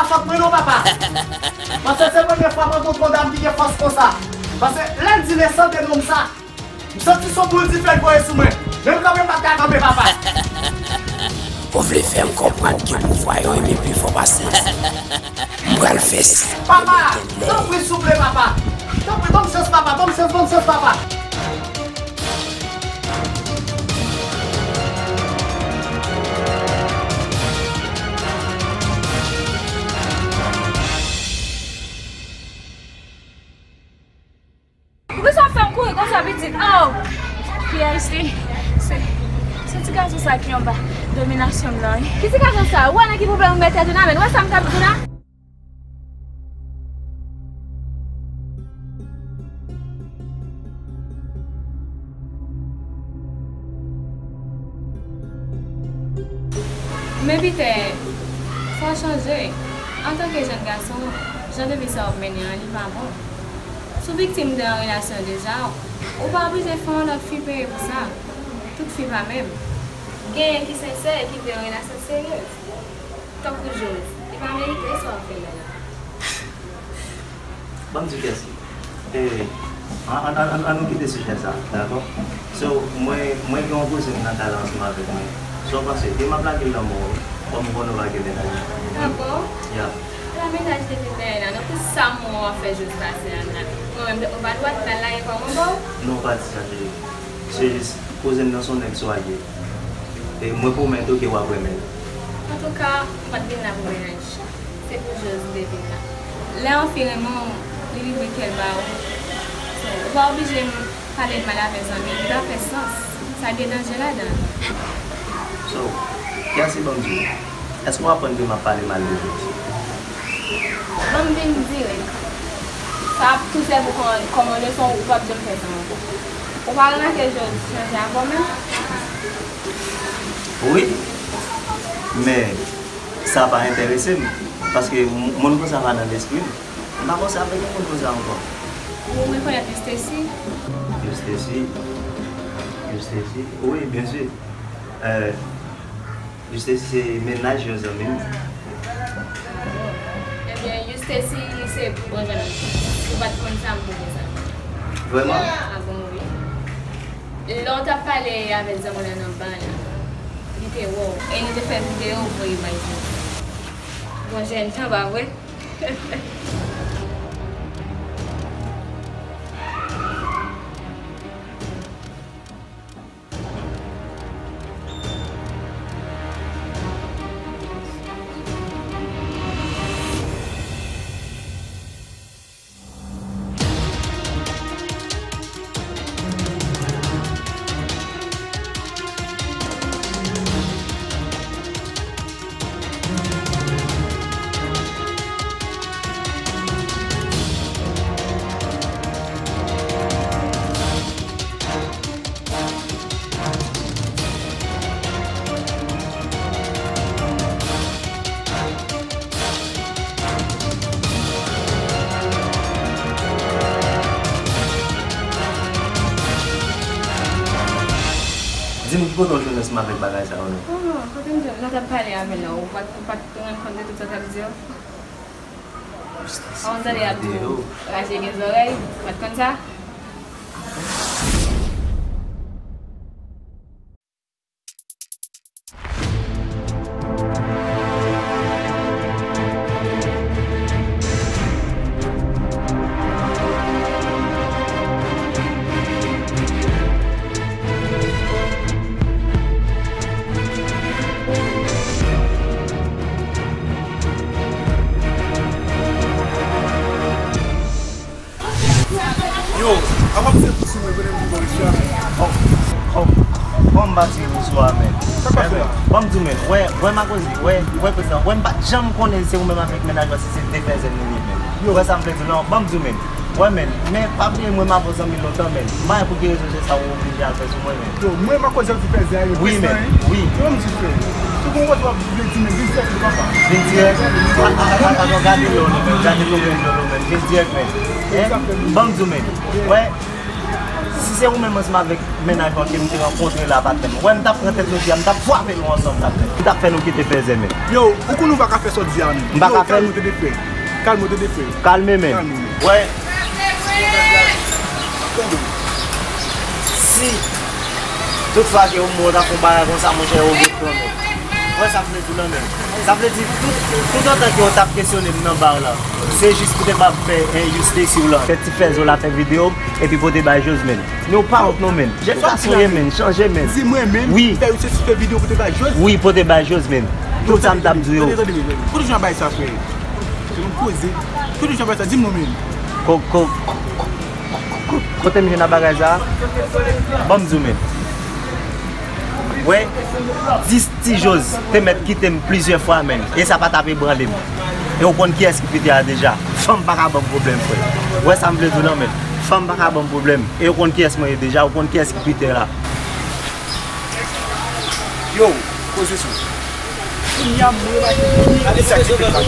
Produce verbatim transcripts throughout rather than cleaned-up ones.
Fòt mwen non, papa. Paske se premye fwa mwen kontre yon dam ki gen fòs konsa. Paske lè l di nesans de nonm sa, m santi se yon boul dife l voye sou mwen. Menm kanpe m pa t ka kanpe, papa. Ou vle fè m konprann ke pouvwa yo renmen pi fò pase m? M pral fè sa. Papa, tanpri, souple, papa. Tanpri, ban m chans, papa. Ban m chans, ban m chans, papa. Poukisa w fè m kouri konsa, pitit? Oh! Kiyès li? Se, se ti gason sa ki anba dominasyon m nan, wi. Ki ti gason sa? Ou wè nan ki pwoblèm ou met tèt ou nan men? Ou wè sa m t ap di la? Men Pitè, fò w chanje. Antanke jèn gason, jan de vi sa w ap mennen an, li pa bon. Si w viktim de yon relasyon deja, ou pa oblije fè yon lòt fi peye pou sa. Tout fi pa menm. Genyen ki sensè e ki vle yon relasyon serye. Tankou Jose, li pa merite sa w ap fè la. Ban m di w kiyès li. E, an, an, an, an, an nou kite sijè sa, dakò? So, mwen, mwen gen yon kouzin nan kay la ansanm avèk mwen. Sa w panse? E m ap lage l nan men w, wi, kòm konnen w pa gen mennaj. Ah bon? Ya. La mennaj te vin dèyè la, non, pou sa mwen w ap fè jis pase an la. Mwen menm, ou pa dwat nan la, e kòman ba w? Non, w pa di sa, cheri. Se jis, kouzin nan se yon nèg swage. E mwen pwomèt ou ke w ap renmen l. Antouka, m pa t vin la pou mennaj. Se pou Jose m te vin la. Lè yon fi renmen w, li livre kè l ba ou. So, ou pa oblije pale l mal avèk zanmi l, li pa fè sans. Sa gen danje ladan l. So, Kiassi, ban m di w, èske w aprann ke m ap pale mal de Jose? Ban m vin dire. Sa ap tou sèvi w kòm, kòm yon leson, ou p ap janm fè sa ankò. Ou pa remake Jose chanje avè w menm? Wi, men sa pa enterese m, paske m-, moun konsa pa nan lespri m. M pa panse avèk yon moun konsa ankò. Ou rekonèt Eustacy? Eustacy? Eustacy? Wi, byen si. Euh, Eustacy se mennaj yon zanmi m. Ebyen, Eustacy se bon zanmi m. Ou pa t konn sa, m konnen sa. Vrèman? Ah bon, wi. Lè w t ap pale avèk zanmi w la nan ba la, li te wè w. E li te fè videyo voye bay Jose. Bon jènjan, pa vre? Di m ki kote w jwenn ansanm avèk bagay sa yo non? Oh, kote m jwenn? Lè w t ap pale avè l la, ou pa t, ou pa t rann kont de tout sa w t ap di yo? Ou tande y ap di w raje gen zòrèy, ou pa t konn sa? Yo, apa m se pou sou mwen, konnen m vin bò isit la. Oh, oh, oh, m pa tire pou sou a, men. Sa k pase la? Ban m di w, men, wè, wè Makozi, wè, wè prezidan, wè m pa t janm konnen se ou menm avèk mennaj ou a, si se de fèzè nou ye, men. Yo. Wè sa m vle di w, non, ban m di w, men. Wè, men, men pa bliye mwen m avè w zanmi lontan, men. M pa wè pou ki rezon se sa ou oblije al fè sou mwen, men. Yo, mwen Makozi ap di fèzè a, yo wi, men, wi. Yo, m di frè. Tout moun wè w ap vle di, men vin dirèk, papa. Vin dirèk? A, a, a, a, non, gade lò nou, men. Gade lò nou, men. Vin dirèk, men. Hein? Ban m di w, men. Wè. Si se ou menm ansanm avèk mennaj mwen ke m te rankontre la, patnè m, wè m t ap pran tèt nou di a, m t ap frape nou ansanm, patnè. M t ap fè nou kite fèzè, men. Yo, ou konn ou pa ka fè sa w di a, men. M pa ka fè l. Yo, kalme w tande, frè. Kalme w tande, frè. Kalme, men. Kalme w. Wè. Si toutfwa ke ou mò ta fè yon bagay konsa, monchè, ou gen pwoblèm. Wè sa m vle di w lan, men. Sa vle di, tout, tout otan ke w t ap kesyone m nan bar la, se jis pou te pa fè enjistis ou lan. Fè ti fèzè w la fè videyo, epi pote bay Jozmen. Men w pa wont non, men. Ou ka sonje, men, chanje, men. Di mwen, men, wi, fè, se fè videyo pote bay Jozmen. Wi, pote bay Jozmen. Tout sa m t ap di yo. Tande, tande, tande. Kote jan bay sa, frè? Se yon koze. Kote jan bay sa? Di m non, men. Ko, ko, ko, ko, ko, kote m jwenn a bagay sa? Ban m di w, men. Wè, dis Ti Joz te mèt kite m plizyè fwa, men. E sa pa t ap ebranle m. E w konn kiyès ki pite a deja. Fanm pa ka ban m pwoblèm, frè. Wè sa m vle di w lan, men. Fanm pa ka ban m pwoblèm. E w konn kiyès mwen ye deja, w konn kiyès ki pite la. Yo, koze sou. Kounye a, mwen remake, gade sa k te fèt la.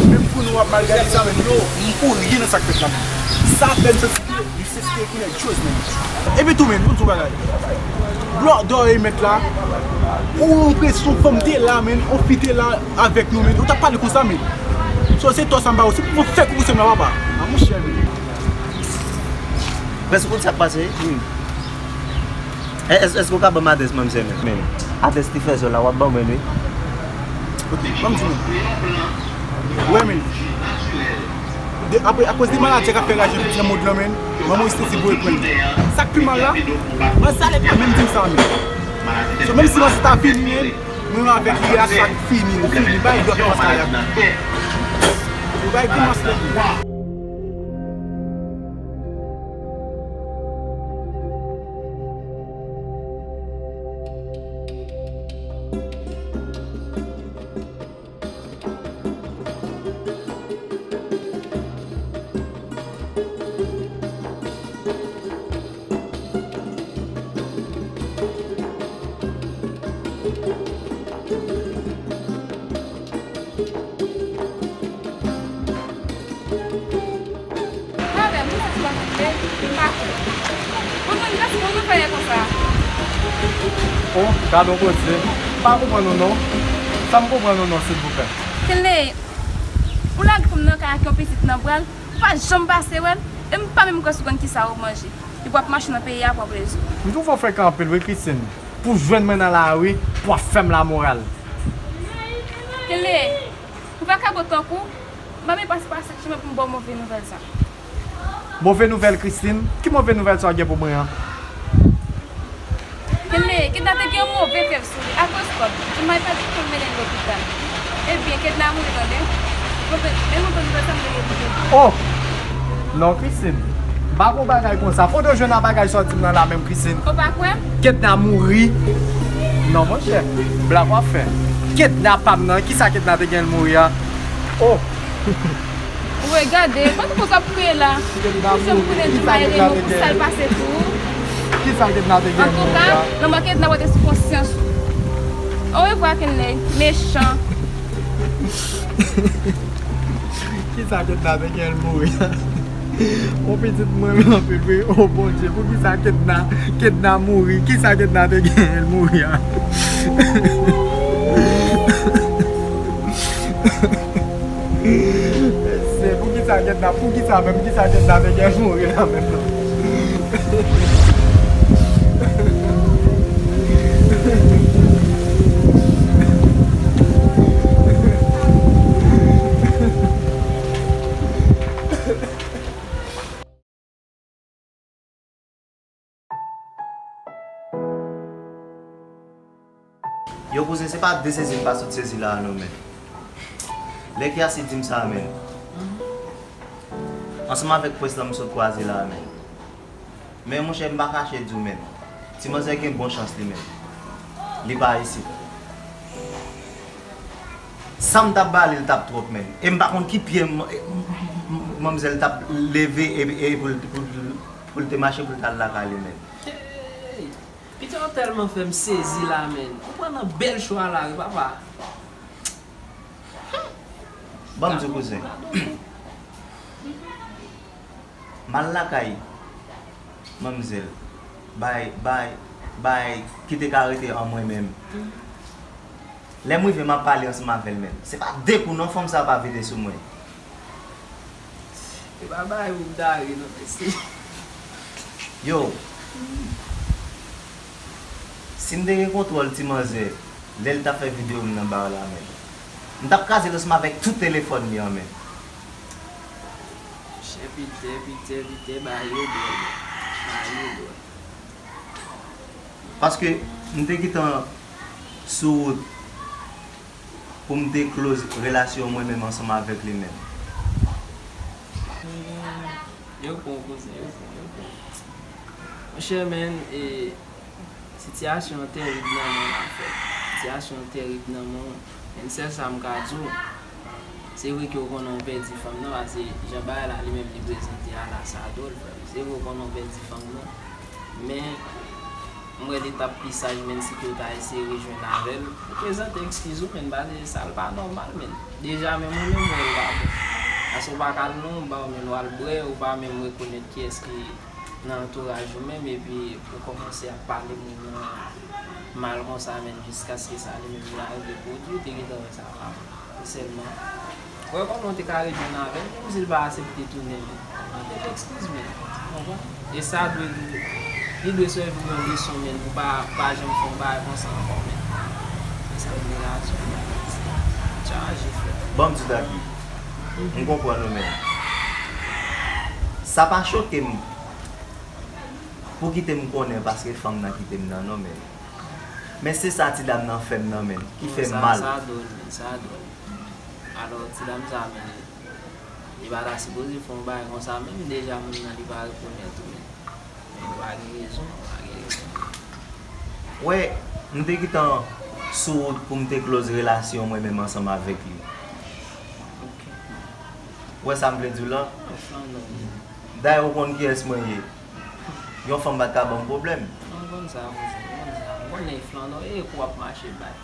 Menm kounye a w ap mal gade sa, men yo, m pou ryen nan sa k fèt la, men. Sa fè m santi ke li se koulè Joz, men. Epi tou, men, pou di w bagay. Blòdò e mèt la, ou enpresyon fanm te la, men, on fi te la avèk nou, men. Ou t ap pale konsa, men. So, se tò sa m ba ou, se pou fè kou konsèy m la, papa. A, monchè, men. Prens, ou konn sa k pase? Wi. È-, èske, èske w ka ban m adrès manmzèl, men? Men, adrès ti fèzè w la, w ap ban mwen, wi. Ok, ban m di nou. Wè, men. De, apre, akoz de maladi k ap fè raj nan mond lan, men, manman Wisny se pou reprann li. Sa k pi mal la, manzè la pa menm di m sa, men. So, menm si manzè ta vini, men, mwen avèk li a, sa k fini, li fini, bay dòt maskara. Li bay gwo maskara. Mwen menm, m santi m ap kite, m pa konn. Mwen konn gras moun nou fè yè konsa. O, gade yon koze. M pa konprann ou non. Sa m konprann ou non, silvouplè? Kenley, ou lage fanm nan kay ak yon pitit nan bra l, ou pa janm pase wè l, e m pa menm kwè si w konn kisa ou manje. Epi w ap mache nan peyi a pran plezi w. M twouve w frekan anpil wi, Christine. Pou jwenn mwen nan lari, pou w ap fè m lamoral. Kenley, pou vakabon tankou w, m pa menm pase pa sèt chimen pou m ba w move nouvèl sa. Move nouvèl, Christine? Ki move nouvèl sa w gen pou mwen an? Kenley, Kedna te gen yon move fyèv sou li, akoz kòb. Li mal pèdi pou l mennen l lopital. Ebyen, Kedna mouri tande. Move, e move nouvèl sa m te gen pou Kedna. Oh! Non, Christine. M pa kwè bagay konsa. Kote w jwenn a bagay sa w di m nan la menm, Christine? Ou pa kwè? Kedna mouri. Non, monchè. Blag w ap fè. Kedna pa m nan. Kisa Kedna te gen l mouri a? Oh! Ou wè, gade, mwen konn sa ap kriye la. Misye m konnen di m pa ede nou pou sa l pase tou. Kisa Kedna te gen mouri a? Antouka, lanmò Kedna pote sou konsyans ou. Orevwa, Kenley, mechan. Kisa Kedna te gen l mouri a? O pitit mwen renmen anpil wi. O Bondye, poukisa Kedna, Kedna mouri? Kisa Kedna te gen l mouri a? Se poukisa Kedna, poukisa menm, kisa Kedna te gen mouri la menm? Yo kouzen, se pa de sezi m pa sot sezi la a non, men. Lè Kiassi di m sa, men. Ansanm avèk prens lan m sot kwaze la a, men. Men monchè, m pa kache di w, men. Ti manzè gen bon chans li, men. Li pa isit. Sa m t ap ba li, l t ap twòp, men. E m pa konn ki pye m, m, m, manmzèl t ap leve e, e pou l, pou l, pou l te mache pou l t al lakay li, men. Hey! Pita w tèlman fè m sezi la, men. Ou pran nan bèl chwa la, wi, papa. Ban m di w, kouzen. M al lakay Manmzèl, bay, bay, bay, ki te ka rete an mwen menm. Lè m rive, m ap pale ansanm avè l menm. Se pa de kou non, fanm sa pa vide sou mwen. E pa bagay pou m ta ri non, mesye. Yo, si m te gen kontwòl ti manzè, lè l t ap fè videyo m nan ba w la menm, m t ap kraze l ansanm avèk tout telefòn li an menm. Chè pitè, pitè, pitè, ba yo dwòl. Ba yo dwòl. Paske m te gentan sou wout pou m te close relasyon mwen menm ansanm avèk li menm. Yo pran w, kouzen, yo pran w, yo pran w. Monchè, men, e, sitiyasyon an terib nan men w, anfèt. Sitiyasyon an terib nan men w. Men sèl sa m ka di w, se vre ke w konnen w pèdi fanm nan, paske jan bagay la li menm li prezante a la, sa dwòl, frè m. Se vre w konnen w pèdi fanm nan, men m wè li t ap pi saj, menm si ke w ta eseye rejwenn avè l, ou prezante ekskiz ou, men, paske sa l pa nòmal, men. Deja, menm ou menm, w wè l pa bon. Paske w pa ka al non, w ba w, men w al bwè, ou pa menm rekonèt kiyès ki nan antouraj ou menm, epi ou kòmanse ap pale moun nan mal konsa, men, jiskaske sa li menm li arive pwodui, ou te gentan wè sa pa bon. Sèlman, wè kòman w te ka rejwenn avè l, menm si l pa aksepte tounen, men mande l ekskiz, men, ou konprann? E sa dwe, li dwe sèvi w yon leson, men, pou pa, pa janm fè yon bagay konsa ankò, men. E sa m vle la, sou chaje, frè. Ban m di w, Daki, m konprann ou, men sa pa choke m pou kite m konnen paske fanm nan kite m nan, non, men. Men se sa ti dam nan fè m nan, men, ki fè m mal. Sa dwòl, men, sa dwòl. Alò, ti dam sa, men, li pa ta sipoze fè yon bagay konsa menm, deja moun nan li pa rekonèt ou, men. Men ou pa gen rezon, ou pa gen rezon. Wè, m te gentan sou wout pou m te close relasyon mwen menm ansanm avèk li. Ok. Ou wè sa m vle di w lan? Dayè, ou konn kiyès mwen ye. Yon fanm pa t ka ban m pwoblèm. Mwen konn sa, kouzen, mwen konn sa. Mwen konnen e flanè w ye, kou w ap mache bay.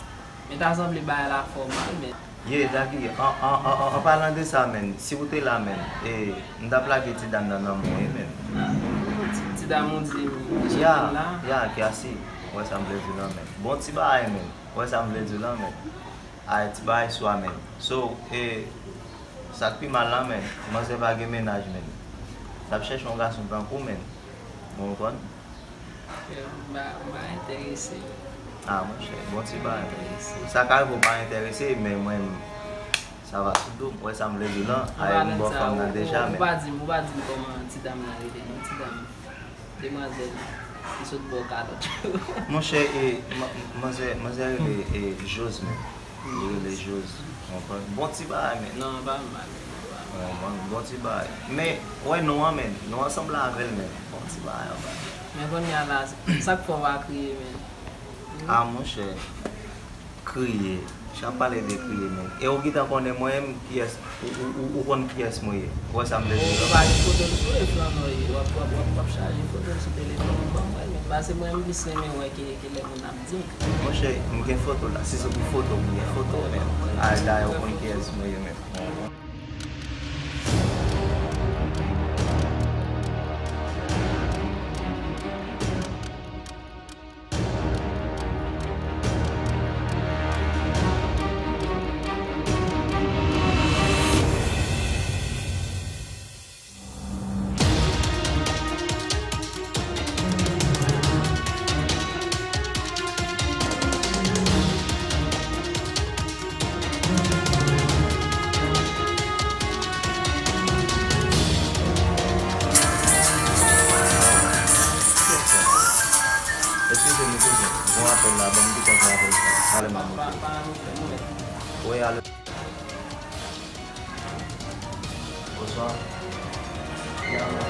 Men ta sanble bagay la fè w mal, men. Ye, Daki, an, an, an, an, an palan de sa, men, si w te la, men, e, m t ap lage ti dam nan nan men w, men. Ti, ti dam ou di m, Jacqueline la? Ya, ya, Kiasi, ou wè sa m vle di w lan, men. Bon ti bagay, men. Ou wè sa m vle di w lan, men. Ay, ti bagay swa, men. So, e, sa k pi mal la, men, manzè pa gen mennaj, men. L ap chèche yon gason tankou w, men. Ou konprann? Frè, m pa, m pa enterese. Ah, monchè, bon ti bagay. Sa ka rive w pa enterese, men mwen, sa va sou do m. Ou wè sa m vle di w lan? Ay, m bò fanm nan deja, men. Ou pa di m, ou pa di m kòman ti dam nan rele, non, ti dam. Demwazèl ki sot bò kalòt yo. Monchè, e, ma-, manzè, manzè rele, e, Jose, men. Li rele Jose. Ou konprann? Bon ti bagay, men. Non, pa mal. Ou konprann? Bon ti bagay. Men, wè non an, men. Non an sanble avè l, men. Bon ti bagay, anba. Men kounye a la, sa k fè w pa kriye, men? Ah, monchè. Kriye. Chan pale de kriye, men. E ou gentan konnen mwen menm kiyès, ou, ou, ou, ou konn kiyès mwen ye. Ou wè sa m vle di w lan? Ou pa gen foto l sou ekran non, w ap, w ap, w ap, w ap chaje foto l sou telefòn ou ban mwen, men pase mwen menm plis renmen wè ke, ke lè moun ap di m. Monchè, m gen foto la. Si se pou foto, m gen foto, men. Ay, dayè, ou konn kiyès mwen ye, men. Eskize m, eskize m. Gon apèl la, ban m kite gon apèl sa. Talè m ap moute. Wi, alo. Bonswa. Ya, mwen,